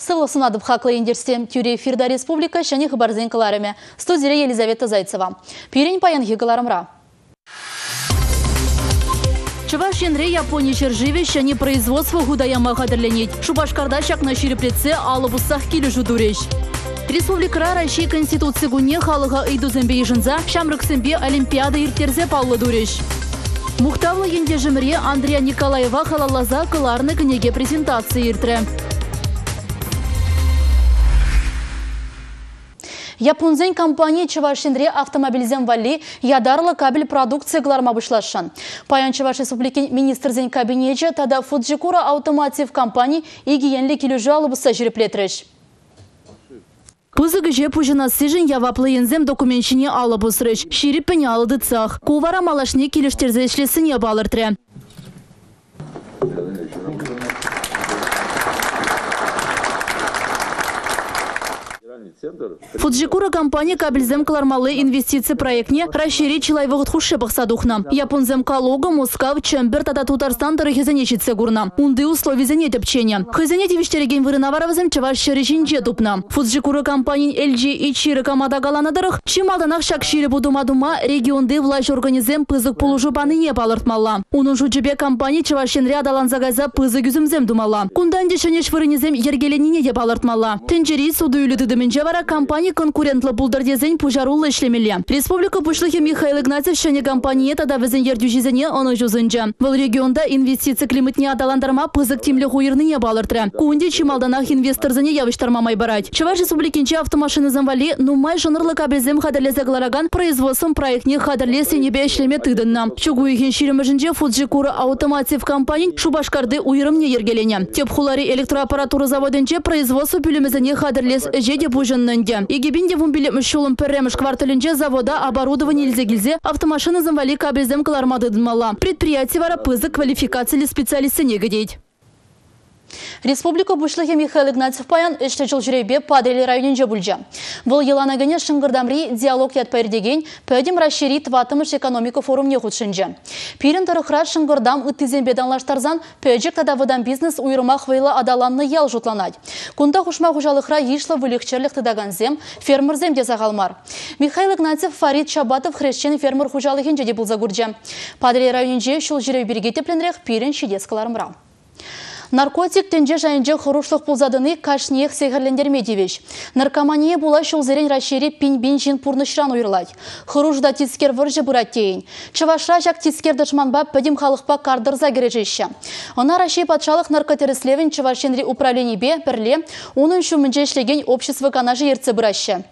Сывлӑх сунатӑп хаклӑ ентешсем. Тӳрӗ эфирта республика ҫӗнӗ хыпарсен кӑларӑмӗ. Студире Елизавета Зайцева. Пирӗн паянхи кӑларӑмра. Чӑваш Енре Япони ҫӗршывӗ ҫӗнӗ производство хута яма хатӗрленет. Шупашкарта ҫакна ҫирӗплетсе алӑ пуссах килӗшӳ турӗҫ. Республикӑра Раҫҫей Конституци кунне халӑха ыйтусемпе йышӑнса ҫамрӑксемпе олимпиада ирттерсе паллӑ турӗҫ. Мухтавлӑ ентешӗмӗре Андрия Николаева халалласа кӑларнӑ кӗнеке презентацийӗ иртрӗ. Яппунсен компанийӗ Чӑваш Енре автомобильсем валли ятарлӑ кабель продукцийӗ кӑларма пуҫласшӑн. Паян Чӑваш Республикин Министрсен Кабинечӗ тата Фуджикура Automotive компани икӗ енлӗ килӗшӳ алӑ пусса ҫирӗплетрӗҫ. Пысӑк ӗҫе пуҫӑнассишӗн яваплӑ енсем документ ҫине алӑ пусрӗҫ, ҫирӗппӗн алӑ тытсах. Ку вара малашне килӗштерсе ӗҫлессине палӑртрӗ. Фуджикура компани кабельсем кӑлармалли инвестици проектне Раҫҫейре чылай вӑхӑт хушши пӑхса тухнӑ. Яппунсем Калуга, Мускав, Чӗмпӗр тата Тутарстан тӑрӑхӗсене ҫитсе курнӑ. Унти условисене тӗпченӗ. Хӑйсене тивӗҫтерекен вырӑна вара вӗсем чӑваш ҫӗрӗ ҫинче тупнӑ. Фуджикура компанин элчи Ичиро Камада каланӑ тӑрӑх, чи малтанах ҫак ҫирӗп утӑма тума регионти влаҫ органӗсем пысӑк пулӑшу панине палӑртмалла. Унӑн шучӗпе компани Чӑваш Енре аталанса кайса пысӑк ӳсӗмсем тумалла. Кунта ӗнтӗ ҫӗнӗ ӗҫ вырӑнӗсем йӗркеленине те палӑртмалла. Тӗнчери суту-илӳ тытӑмӗнче вара компани конкурентлӑ пултӑр тесен пуҫаруллӑ ӗҫлемелле. Республика Пуҫлӑхӗ Михаил Игнатьев ҫӗнӗ компание тата вӗсен ертӳҫисене ӑнӑҫу сунчӗ. Вӑл регионта инвестици климатне аталантарма пысӑк тимлӗх уйӑрнине палӑртрӗ. Ку ӗнтӗ чи малтанах инвесторсене явӑҫтарма май парать. Чӑваш Республикинчи автомашинӑсем валли нумай шӑнӑрлӑ кабельсем хатӗрлесе кӑларакан производствӑн проектне хатӗрлес енӗпе ӗҫлеме тытӑннӑ. Чӳк уйӑхӗн ҫирӗмӗшӗнче Фуджикура Automotive компанин Шупашкарти уйрӑмне йӗркеленӗ. Тӗп хулари электроаппаратура заводӗнче производство пӳлӗмӗсене хатӗрлес ӗҫе те пуҫӑннӑ ӗнтӗ. 2015 ҫулӑн пӗрремӗш кварталӗнче завода оборудовани илсе килсе автомашинӑсем валли кабельсем кӑларма тытӑнмалла. Предприяти вара пысӑк квалификациллӗ специалистсене кӗтет. Республика Пуҫлӑхӗ Михаил Игнатьев паян ӗҫлӗ ҫулҫӳревпе Патӑрьел районӗнче пулчӗ. Вӑл йӑлана кӗнӗ Шӑнкӑртамри Диалог ятпа иртекен Пӗтӗм Раҫҫейри тӑваттӑмӗш экономика форумне хутшӑнчӗ. Пирӗн тӑрӑхра Шӑнкӑртам ыттисемпе танлаштарсан пӗчӗк тата вӑтам бизнес уйрӑмах вӑйлӑ аталаннӑ ял шутланать. Кунта хушма хуҫалӑхра йышлӑ выльӑх-чӗрлӗх тытакансем, фермерсем те сахал мар. Михаил Игнатьев Фарид Чабатов хресчен фермер хуҫалӑхӗнче те пулса курчӗ. Патӑрьел районӗнче ҫул ҫӳрев пирки тӗплӗнрех пирӗн ҫитес кӑларӑмра. Наркотик тӗнче шайӗнче хӑрушлӑх пулса тӑни кашниех сехӗрлентерме тивӗҫ. Наркомание пула ҫулсерен Раҫҫейре пин-пин ҫын пурнӑҫран уйрӑлать. Хӑрушӑ та тискер вӑрҫӑ пырать тейӗн. Чӑвашра ҫак тискер тӑшманпа пӗтӗм халӑхпа кар тӑрса кӗрешеҫҫӗ. Ӑна Раҫҫей патшалӑх наркотӗрӗслевӗн Чӑваш Енри управленипе пӗрле унӑн ҫумӗнче ӗҫлекен общество канашӗ ертсе пыраҫҫӗ.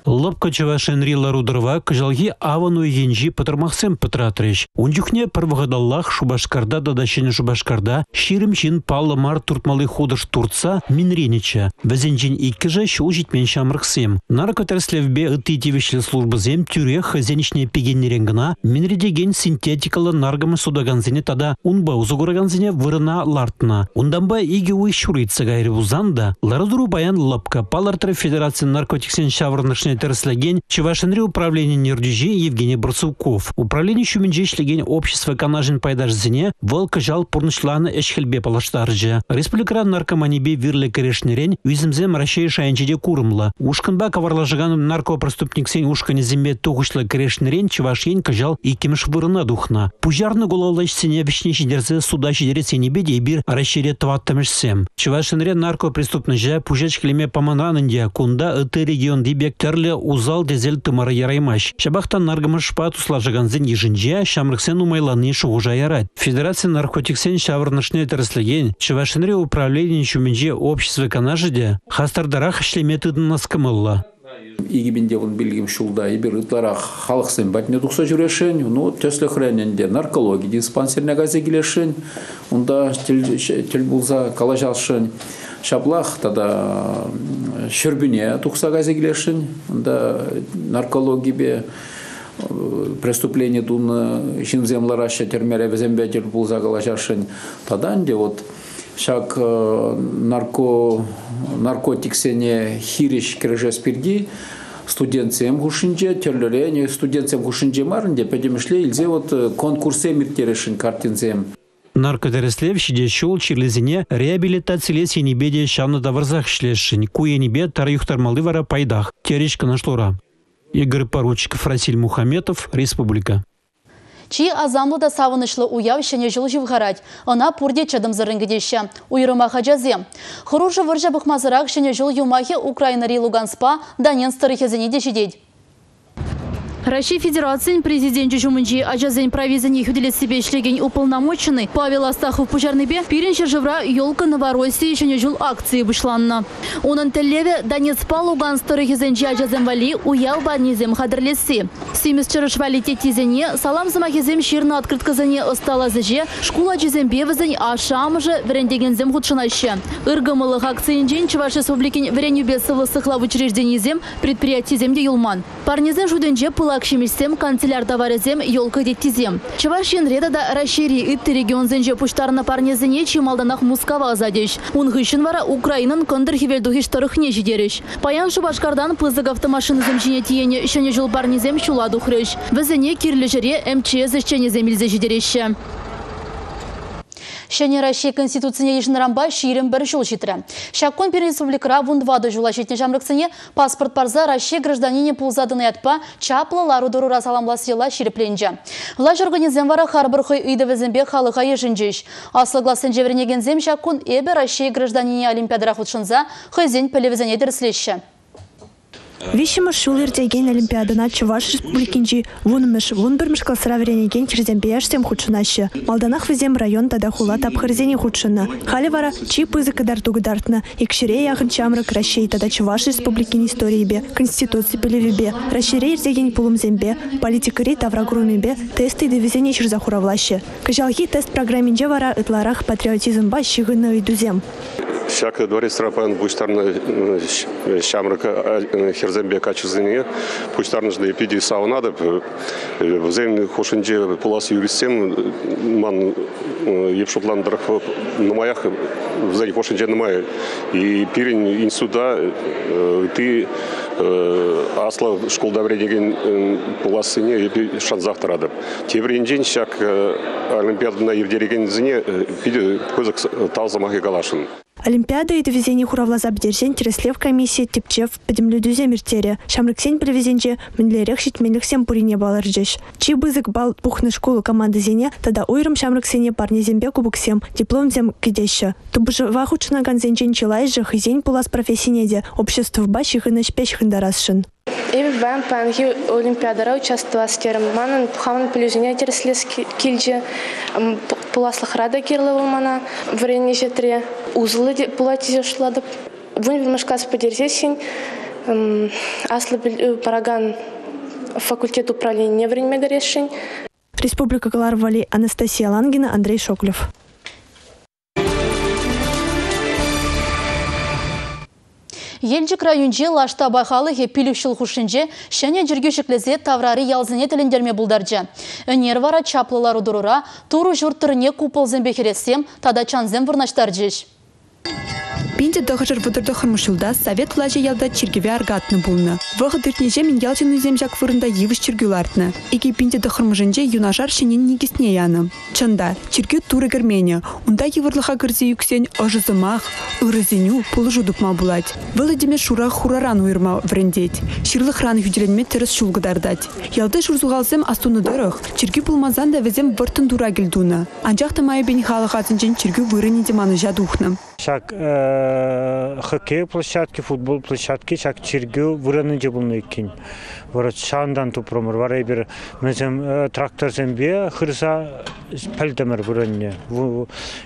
Лӑпкӑ Чӑваш Енри лару-тӑрӑва кӑҫалхи авӑн уйӑхӗнчи пӑтӑрмахсем пӑтратрӗҫ. Ун чухне пӗр вӑхӑталлах Шупашкарта тата Ҫӗнӗ Шупашкарта 20 ҫын паллӑ мар туртмалли хутӑш туртса минренӗччӗ. Вӗсенчен иккӗшӗ ҫул ҫитмен ҫамрӑксем. Наркотӗрӗслевпе ытти тивӗҫлӗ службӑсем тӳрех хӑйсен ӗҫне пикеннӗрен кӑна минретекен синтетикӑллӑ наркӑмӑш сутакансене тата унпа усӑ куракансене вырӑна лартнӑ. Унтанпа икӗ уйӑх ҫур иртсе кайрӗ пулсан та лару-тӑру паян лӑпкӑ, палӑртрӗ Федерацин наркотиксен ҫаврӑнӑшне тӗрӗслекен Чӑваш Енри управленин ертӳҫи Евгений Барсуков. Управлени ҫумӗнче ӗҫлекен общество канашӗн пайташӗсене вӑл кӑҫал пурнӑҫланӑ ӗҫ-хӗлпе паллаштарчӗ. Республикӑра наркоманипе вирлӗ кӗрешнӗрен ӳсӗмсем Раҫҫей шайӗнче те курӑмлӑ. Ушкӑнпа каварлашакан наркопреступниксен ушкӑнӗсемпе тухӑҫлӑ кӗрешнӗрен Чӑваш Ен кӑҫал иккӗмӗш вырӑна тухнӑ. Пуҫарнӑ уголовлӑ ӗҫсене вӗҫне ҫитерсе суда ҫитерес енӗпе те эпир Раҫҫейре тӑваттӑмӗшсем. Чӑваш Енре наркопреступноҫа пуҫа ҫӗклеме паманран ӗнтӗ кунта ытти регионти пек тӗрлӗ усал-тӗсел тымар яраймасть. Ҫапах та наркӑмӑшпа туслашакансен йышӗнче ҫамрӑксем нумайланни шухӑша ярать. Федерацин наркотиксен ҫаврӑнӑшне тӗрӗслекен Чӑваш Енри управленин ҫумӗнчи общество канашӗ те хастартарах ӗҫлеме тытӑнас кӑмӑллӑ. 2015 ҫулта эпир ытларах халӑхсем патне тухса ҫӳресшӗн. Ну, тӗслӗхрен ӗнтӗ наркологи диспансерне кайса килесшӗн, унта тӗл пулса калаҫасшӑн. Ҫаплах тата Ҫӗрпӳне тухса кайса килесшӗн. Унта наркологипе преступлени тунӑ ҫынсем лараҫҫӗ тӗрмере, вӗсемпе тӗл пулса калаҫасшӑн. Тата ӗнтӗ вот ҫак наркотиксене хирӗҫ кӗрешес пирки студентсем хушшинче тӗрлӗрен студентсем хушшинче мар ӗнтӗ пӗтӗмӗшле илсе вот конкурссем ирттересшӗн картинсем. Наркотӗрӗслев ҫитес ҫул чирлисене реабилитацилес енӗпе те ҫанӑ тавӑрсах ӗҫлесшӗн. Ку енӗпе тар юхтармалли вара пайтах, терӗҫ канашлура. Игорь Поручиков, Расиль Мухаметов, Республика. Чи асамлӑ та савӑнӑҫлӑ уяв Ҫӗнӗ ҫул ҫывхарать. Ӑна пурте чӑтӑмсӑррӑн кӗтеҫҫӗ. Уйрӑмах ачасем. Хӑрушӑ вӑрҫӑ пӑхмасӑрах Ҫӗнӗ ҫул юмахӗ Украинӑри Луганскпа Донецк тӑрӑхӗсене те ҫитет. Раҫҫей Федерацийӗн Президенчӗ ҫумӗнчи ачасен прависене хӳтӗлессипе ӗҫлекен уполномоченнӑй Павел Астахов пуҫарнипе пирӗн ҫӗршывра «Елка Новороссии» Ҫӗнӗ ҫул акцийӗ пуҫланнӑ. Унӑн тӗллевӗ Донецкпа Луганск тӑрӑхӗсенчи ачасем валли уяв парнисем хатӗрлесси. Симӗс чӑрӑш валли теттисене, салам сӑмахӗсем ҫырнӑ открыткӑсене ӑсталас ӗҫе шкул ачисемпе вӗсен ашшӗ-амӑшӗ, вӗрентекенсем хутшӑнаҫҫӗ. Ыркӑмӑллӑх акцийӗнчен Чӑваш Республикин вӗренӳпе сывлӑх сыхлав учрежденийӗсем, предприятисем те юлман. Парнесен шутӗнче пылак ҫимӗҫсем, канцеляр таварӗсем, елка теттисем. Чӑваш Енре тата Раҫҫейри ытти регионсенче пуҫтарнӑ парнесене чи малтанах Мускава ӑсатӗҫ. Ун хыҫҫӑн вара Украинӑн кӑнтӑр-хӗвелтухӑҫ тӑрӑхне ҫитерӗҫ. Паян Шупашкартан пысӑк автомашинӑсем ҫине тиенӗ Ҫӗнӗ ҫул парнисем ҫула тухрӗҫ. Вӗсене кирлӗ ҫӗре МЧС ӗҫченӗсем илсе ҫитереҫҫӗ. Ҫӗнӗ Раҫҫей Конституцине йышӑннӑранпа 21 ҫул ҫитрӗ. Ҫак кун пирӗн республикӑра 14 ҫула ҫитнӗ ҫамрӑксене паспорт парса Раҫҫей гражданинӗ пулса тӑнӑ ятпа чаплӑ лару-тӑрура саламлас йӑла ҫирӗпленчӗ. Влаҫ органӗсем вара харпӑр хӑй ыйтӑвӗсемпе халӑха йышӑнчӗҫ. Аслӑ классенче вӗренекенсем ҫак кун «Эпӗ Раҫҫей гражданине» олимпиадӑра хутшӑнса хӑйсен пӗлӗвӗсене тӗрӗслеҫҫӗ. Виҫҫӗмӗш ҫул иртекен олимпиадӑна Чӑваш Республикинчи 10-мӗш, 11-мӗш класра вӗренекен хӗрсемпе яшсем хутшӑнаҫҫӗ. Малтанах вӗсем район тата хула тапхӑрӗсене хутшӑннӑ. Халӗ вара чи пысӑк кӑтарту кӑтартнӑ. Икҫӗре яхӑн ҫамрӑк Раҫҫей тата Чӑваш Республикин историйӗпе, Конституци пӗлӗвӗпе, Раҫҫейре иртекен пулӑмсемпе, политикӑри тавракурӑмӗпе тест ыйтӑвӗсене ҫырса хуравлаҫҫӗ. Кӑҫалхи тест программинче вара ытларах патриотизмпа ҫыхӑннӑ ыйтусем. Ҫак дворецра паян пуҫтарнӑ ҫамрӑк хӗрсемпе каччӑсене пуҫтарнӑшӑн питӗ савӑнатӑп. Вӗсен хушшинче пулас юристсем ман еп шутланӑ тӑрӑх нумаях, вӗсен хушшинче нумай. И пирӗн института ытти аслӑ шкулта вӗренекен пулассине эпир шансах тӑратӑп. Тепӗр енчен ҫак олимпиадӑна ирттерекенсене питӗ пысӑк тав сӑмахӗ каласшӑн. Олимпиада ыйтӑвӗсене хуравласа пӗтерсен тӗрӗслев комиссийӗ тӗпчев пӗтӗмлетӳсем ирттерӗ. Ҫамрӑксен пӗлӗвӗсенче мӗнлерех ҫитменлӗхсем пуррине палӑрчӗҫ. Чи пысӑк балл пухнӑ шкул командисене тата уйрӑм ҫамрӑксене парнесемпе кубоксем, дипломсем кӗтеҫҫӗ. Тупӑшӑва хутшӑнакансенчен чылайӑшӗ хӑйсен пулас профессине те обществӑпа ҫыхӑннӑ ӗҫпе ҫыхӑнтарасшӑн. Эпӗ паян паянхи олимпиадӑра участвовать терӗм. Манӑн хамӑн пӗлӳсене тӗрӗслес килчӗ. Пуласлӑхра та кирлӗ вӑл мана. Вӗреннӗ ҫӗртре усӑллӑ пулать тесе шутлатӑп. 11-мӗш класс пӗтерсессӗн аслӑ паракан факультет управленине вӗренме кӗресшӗн. Республика кӑларӑм валли Анастасия Лангина, Андрей Шоклев. Елчӗк районӗнчи Лаштапа халӑхӗ 5 ҫул хушшинче ҫӗнӗ чиркӳ ҫӗклесе таврари ялсене тӗлӗнтерме пултарчӗ. Ӗнер вара чаплӑ лару-тӑрура Турӑ ҫурт тӑррине куполсемпе хӗрессем тата чансем вырнаҫтарчӗҫ. 1939 ҫулта совет влаҫӗ ялта чиркӗве аркатнӑ пулнӑ. Вӑхӑт иртнӗҫемӗн ял ҫыннисем ҫак вырӑнта йывӑҫ чиркӳ лартнӑ. 2009-мӗшӗнче юнашар ҫӗнӗн никӗсне янӑ. Чӑн та, чиркӳ Турӑ кӗрменӗ. Унта йывӑрлӑха кӗрсе ӳксен ӑшӑ сӑмах, ырӑ сӗнӳ, пулӑшу тупма пулать. Вӑл этеме шура хураран уйӑрма вӗрентет. Ҫырлӑхран хӳтӗленме тӗрӗс ҫул кӑтартать. Ялти шурсухалсем астунӑ тӑрӑх, чиркӳ пулмасан та вӗсем вӑрттӑн тура кӗл тунӑ. Анчах та майӗпен халӑх асӗнчен чиркӳ вырӑнӗ те манӑҫа тухнӑ. Ҫак хоккей площадки, футбол площадки ҫак чиркӳ вырӑнӗнче пулнӑ иккен. Вара ҫавӑнтан тупрӑмӑр. Вара эпир вӗсем тракторсемпе хырса пӗлтӗмӗр вырӑнне.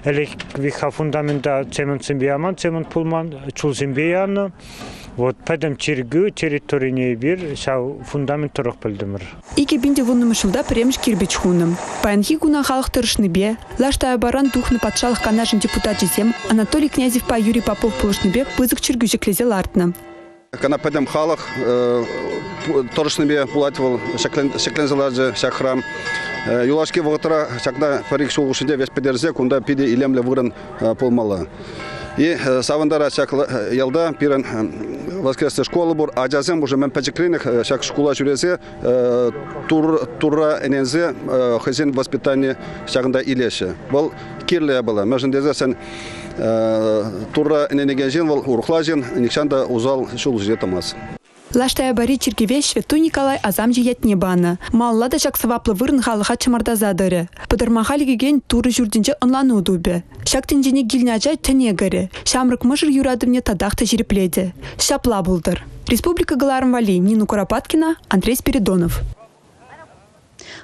Ӗлӗк виха фундамента цементсемпе яман, цемент пулман, чулсемпе янӑ. Вот пӗтӗм чиркӳ территорине эпир ҫав фундамент тӑрӑх пӗлтӗмӗр. 2010-мӗш ҫулта пӗрремӗш кирпӗч хунӑ. Паянхи куна халӑх тӑрӑшнипе Лаш Таяпаран тухнӑ патшалӑх канашӗн депутачӗсем Анатолий Князевпа Юрий Попов пулӑшнипе пысӑк чиркӳ ҫӗклесе лартнӑ. Кӑна пӗтӗм халӑх тӑрӑшнипе пулать вӑл, ҫӗкленсе ларчӗ ҫак храм. Юлашки вӑхӑтра ҫакна пӗр-ик ҫул хушшинче веҫ пӗтерсе кунта питӗ илемлӗ вырӑн пулмалла. И савӑнтарать ҫак ялта пирӗн воскресная школа пур. Ачасем уже мӗн пӗчӗкренех ҫак шкула ҫӳресе турра ӗненсе хӑйсен воспитани ҫакӑнта илеҫҫӗ. Вӑл кирлӗ япала. Мӗншӗн тесессӗн Турра ӗненекен ҫын вӑл урӑхла ҫын, нихҫан та усал ҫул ҫине тӑмасть. Лаш Таяпари чиркӗве Ҫветтуй Николай асамҫӑ ятне панӑ. Малалла та ҫак сӑваплӑ вырӑн халӑха чӑмӑртаса тӑрӗ. Пӑтӑрмаха лекекен Турӑ ҫуртӗнче ӑнлану тупӗ. Ҫак тӗнчене килнӗ ача тӗне кӗрӗ. Ҫамрӑк мӑшӑр юратӑвне татах та ҫирӗплетӗ. Ҫапла пултӑр. Республика кӑларӑм валли Нина Куропаткина, Андрей Спиридонов.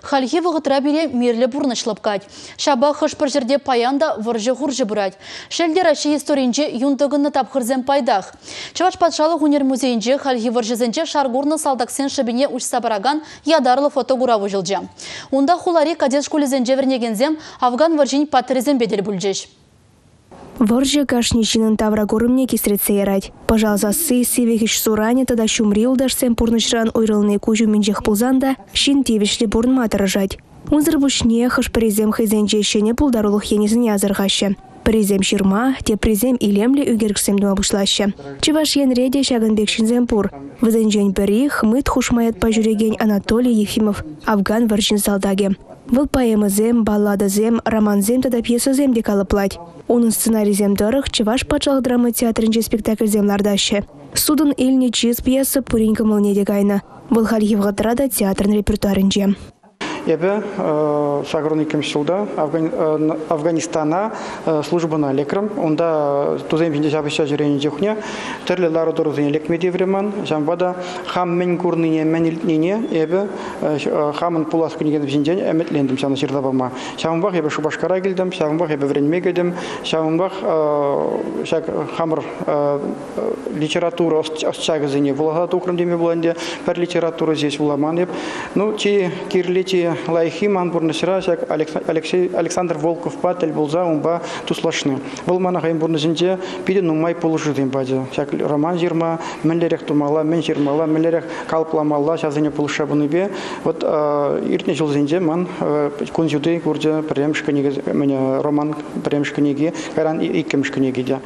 Хальхи вӑхӑтра пире мирлӗ пурнӑҫ лӑпкать. Ҫапах хӑш-пӗр ҫӗрте паян та вӑрҫӑ-хурҫӑ пырать. Шел те, Раҫҫей историйӗнче юн тӑкӑннӑ тапхӑрсем пайтах. Чӑваш патшалӑх ӳнер музейӗнче хальхи вӑрҫӑсенче шар курнӑ салтаксен шӑпине уҫса паракан ятарлӑ фотокурав уҫӑлчӗ. Унта хулари кадет шкулӗсенче вӗренекенсем Афган вӑрҫин паттӑрӗсемпе тӗл пулчӗҫ. Вӑрҫӑ кашни ҫыннӑн тавракурӑмне кисретсе ярать. Пӑшал сасси, сивӗ хӗҫ суранӗ тата ҫумри юлташсем пурнӑҫран уйрӑлни куҫ умӗнчех пулсан та ҫын тивӗҫлӗ пурӑнма тӑрӑшать. Унсӑр пуҫне хӑш-пӗрисем хӑйсенче ҫӗнӗ пултарулӑх енӗсене асӑрхаҫҫӗ. Пӗрисем ҫырма, теприсем илемлӗ ӳкерчӗксем тума пуҫлаҫҫӗ. Чӑваш Енре те ҫакӑн пек ҫынсем пур. Вӗсенчен пӗри Хмыт хушма ятпа ҫӳрекен Анатолий Ефимов, Афган вӑрҫин салтакӗ. Вӑл поэмӑсем, балладӑсем, романсем тата пьесӑсем те калӑплать. Унӑн сценарисем тӑрӑх Чӑваш патшалӑх драма театрӗнче спектакльсем лартаҫҫӗ. Сутӑн илнӗ чыс пьеса пурин кӑмӑлне те кайнӑ. Вӑл хальхи вӑхӑтра та театрӑн репертуарӗнче. Эпӗ 82-мӗш ҫулта Афганистана службӑна лекрӗм. Унта тусем ҫинче ҫапӑҫса ҫӳренӗ чухне тӗрлӗ лару-тӑрусене лекме тиврӗ ман. Ҫавӑнпа та хам мӗн курнине, мӗн илтнине эпӗ хамӑн пулас кӗнекесем ҫинчен ӗмӗтлентӗм ҫавна ҫырса пама. Ҫавӑнпах эпӗ Шупашкара килтӗм, ҫавӑнпах эпӗ вӗренме кӗтӗм, ҫавӑнпах ҫак хамӑр литература ӑсчахӗсене вуласа тухрӑм теме пулать ӗнтӗ. Пӗр литература ҫеҫ вуламан эп. Ну, чи кирли, чи лайӑххи ман пурнӑҫра ҫак Алексей Александр Волковпа тӗл пулса унпа туслашни. Вӑл мана хӑйӗн пурнӑҫӗнче питӗ нумай пулӑшусем пачӗ. Ҫак роман ҫырма, мӗнлерех тумалла, мӗн ҫырмалла, мӗнлерех калӑпламалла ҫавсене пулӑшса пынипе вот иртнӗ ҫулсенче ман кун ҫути курчӗ пӗрремӗш кӗнеке, роман пӗрремӗш кӗнеки, кайран иккӗмӗш кӗнеки те.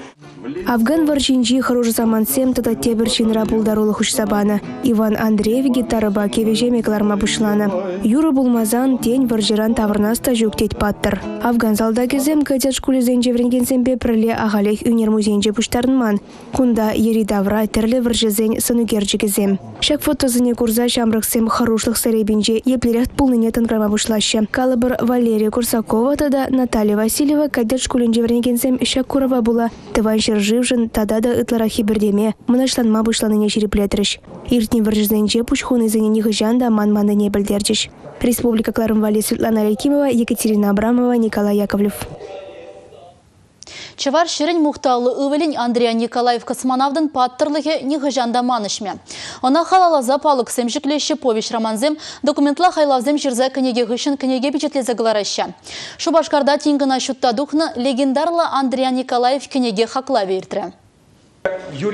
Афган вӑрҫинчи хӑрушӑ самантсем тата тепӗр ҫынра пултарулӑх уҫса панӑ. Иван Андреев гитарӑпа кӗвӗ-ҫемӗ кӑларма пуҫланӑ. Юрӑ пулмасан, тен, вӑрҫӑран таврӑнас та ҫук, тет паттӑр. Афган салтакӗсем кадет шкулӗсенче вӗренекенсемпе пӗрле ахалех ӳнер музейӗнче пуҫтарӑнман. Кунта йӗри-тавра тӗрлӗ вӑрҫӑсен сӑнӳкерчӗкӗсем. Ҫак фотосене курса ҫамрӑксем хӑрушлӑх серепинче еплерех пулнине тӑнкарма пуҫлаҫҫӗ. Калӑпӑр, Валерия Курсакова тата Наталья Васильева кадет шкулӗнче вӗренекенсем ҫак курава пула Тӑван ҫӗршывшӑн тата та ытларах хӗпӗртеме, мӑнаҫланма пуҫланине ҫирӗплетрӗҫ. Иртнӗ вӑрҫӑсенче пуҫ хунисене нихӑҫан та манманнине пӗлтерчӗҫ. Республика кӑларӑм валли Светлана Алякимова, Екатерина Абрамова, Николай Яковлев. Чӑваш ҫӗрӗн мухтавлӑ ывӑлӗн Андриян Николаев космонавтӑн паттӑрлӑхӗ нихӑҫан та манӑҫмӗ. Ӑна халалласа палӑксем ҫӗклеҫҫӗ, повеҫ-романсем, документла хайлавсем ҫырса кӗнеке хыҫҫӑн кӗнеке пичетлесе кӑлараҫҫӗ. Шупашкарта тин кӑна ҫутта тухнӑ легендарлӑ Андриян Николаев кӗнеке хаклавӗ иртрӗ.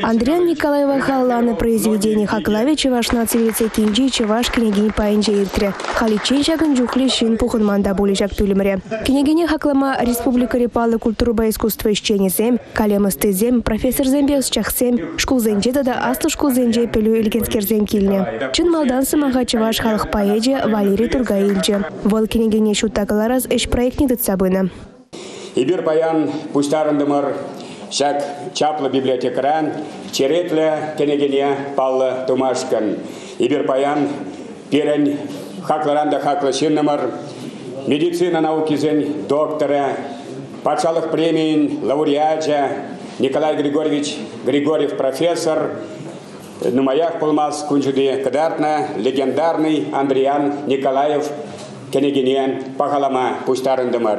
Андриян Николаева халалланӑ произведени хаклавӗ Чӑваш наци библиотекинчи чӑваш кӗнекин пайӗнче иртрӗ. Халиччен ҫакӑн чухлӗ ҫын пухӑнман та пулӗ ҫак пӳлӗмре. Кӗнекене хаклама республикӑри паллӑ культурӑпа искусство ӗҫченӗсем, калем ӑстисем, профессорсемпе ӑсчахсем, шкулсенче тата аслӑ шкулсенче пӗлӳ илекенскерсем килнӗ. Чӑн малтан сӑмаха чӑваш халӑх поэчӗ Валерий Туркай илчӗ. Вӑл кӗнекене ҫутта кӑларас ӗҫ проектне тытса пынӑ. Эпир паян пуҫтарӑнтӑмӑр ҫак чаплӑ библиотекӑра черетлӗ кӗнекене паллӑ тумашкӑн. Эпир паян пирӗн хаклӑран та хаклӑ ҫыннӑмӑр, медицина наукисен докторӗ, патшалӑх премийӗн лауреачӗ Николай Григорьевич Григорьев профессор нумаях пулмасть кун ҫути кӑтартнӑ легендарный Андриян Николаев кӗнекене пахалама пуҫтарӑнтӑмӑр.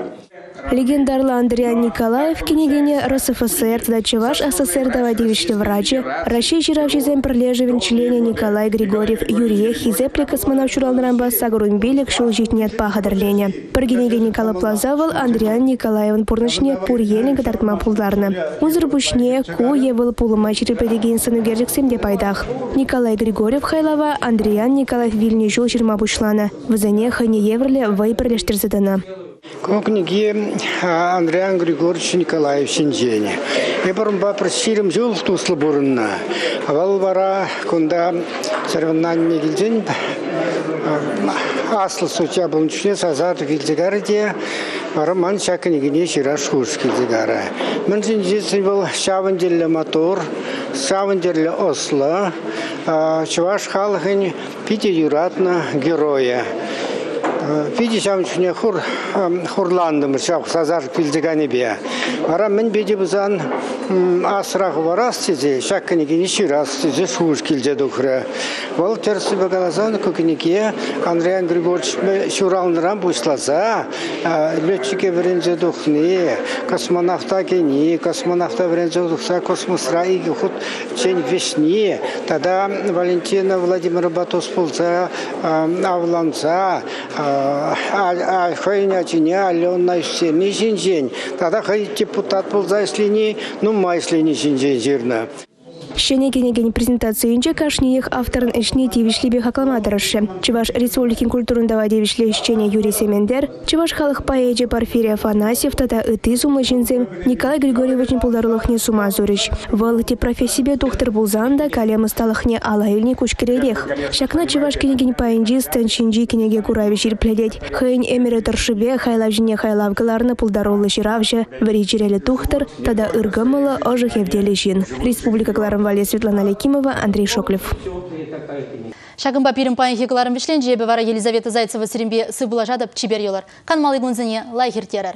Легендарлӑ Андриян Николаев кӗнекене РСФСР тата Чӑваш АССР тава тивӗҫлӗ врачӗ, Раҫҫей ҫыравҫисен пӗрлешӗвӗн членӗ Николай Григорьев Юриех хисеплӗ космонавт ҫуралнӑранпа 85 ҫул ҫитнӗ ятпа хатӗрленӗ. Пӗр кӗнекене калӑпласа вӑл Андриян Николаевӑн пурнӑҫне пур енлӗн кӑтартма пултарнӑ. Унсӑр пуҫне ку е вӑл пулӑма ҫирӗплетекен сӑнӳкерчӗксем те пайтах. Николай Григорьев хайлава Андриян Николаев вилнӗ ҫул ҫырма пуҫланӑ. Вӗсене хӑйне евӗрлӗ вӑй пӗрлештерсе тӑнӑ. Ку кӗнеки Андриян Григорьевич Николаев ҫинчен. Эпир унпа пӗр 20 ҫул туслӑ пурӑннӑ. Вӑл вара кунта соревнование килсен аслӑ судья пулнӑ чухне сасартӑк илсе кайрӗ те. Вара ман ҫак кӗнекене ҫырас шухӑш килсе кайрӗ. Мӗншӗн тесен вӑл ҫавӑн тӗрлӗ маттур, ҫавӑн тӗрлӗ ӑслӑ, чӑваш халӑхӗн питӗ юратнӑ геройӗ. Питӗ ҫавӑн чухне хурлантӑмӑр ҫав сасартӑк вилсе кайнипе. Вара мӗн питӗ пулсан асра хӑварас тесе, ҫак кӗнекене ҫырас тесе шухӑш килсе тухрӗ. Вӑл тӗрӗссипе каласан, ку кӗнеке Андриян Григорьевич ҫуралнӑран пуҫласа летчике вӗренсе тухни, космонавта кӗни, космонавта вӗренсе тухса космосра икӗ хутчен вӗҫни тата Валентина Владимировапа тус пулса авланса хӑйӗн ачине Алена ӳстерни ҫинчен тата хӑй депутат пулса ӗҫлени, нумай ӗҫлени ҫинчен ҫырнӑ. Ҫӗнӗ кӗнекен презентацийӗнче кашниех авторӑн ӗҫне тивӗҫлипе хаклама тӑрӑшрӗ. Чӑваш Республикин культурӑн тава тивӗҫлӗ ӗҫченӗ Юрий Сементер, чӑваш халӑх поэчӗ Порфирий Афанасьев тата ытти сумлӑ ҫынсем Николай Григорьевичӑн пултарулӑхне сума сурӗҫ. Вӑл тӗп профессипе тухтӑр пулсан та калем ӑсталӑхне ала илни куҫкӗретех. Ҫакна чӑваш кӗнекин пайӗнчи стенд ҫинчи кӗнеке куравӗ ҫирӗплетет. Хӑйӗн ӗмӗрӗ тӑршшӗпе хайлав ҫине хайлав кӑларнӑ пултаруллӑ ҫыравҫӑ, вӗри чӗреллӗ тухтӑр тата ыркӑмӑллӑ, ӑшӑ хевтеллӗ ҫын. Республика кӑларӑм валли Светлана Лекимова, Андрей Шоклев. Ҫакӑнпа пирӗн паянхи кӑларӑм вӗҫленчӗ. Эпӗ вара Елизавета Зайцева сирӗнпе сывпуллашатӑп. Чипер юлӑр. Канмалли кунсене лайӑх ирттерӗр.